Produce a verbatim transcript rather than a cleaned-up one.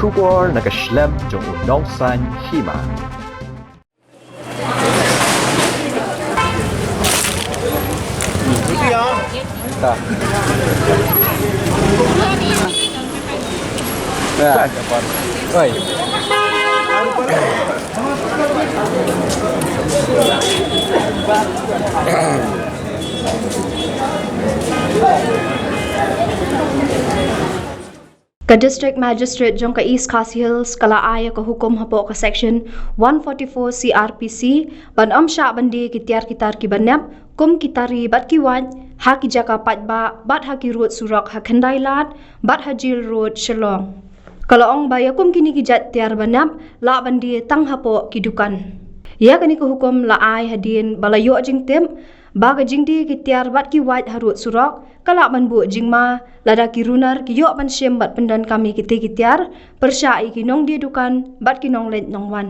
Khubor na ka shlem jong u nongsan hima. Ka District Magistrate jong ka East Khasi Hills ka la ai ïa ka hukum hapoh ka Section one forty-four C R P C ban ym shah ban die ki tiar ki tar kiba nep kum ki tari bad ki wait ha ki jaka paidbah bad ha ki rud surok ha Khyndai Lad bad ha Jail Road, Shillong. Ka la ong ba ïa kum kine ki jait tiar ba nep lah ban die tang hapoh ki dukan. Ïa kane ka hukum la ai hadien ba la ïoh jingtip ba ka jingdie ki tiar bad ki wait ha rud surok ka lah ban buh jingma lada ki runar ki ïoh ban shim bad pyndonkam ïa kite ki tiar pyrshah ïa ki nongdie dukan bad ki nongleit nongwan.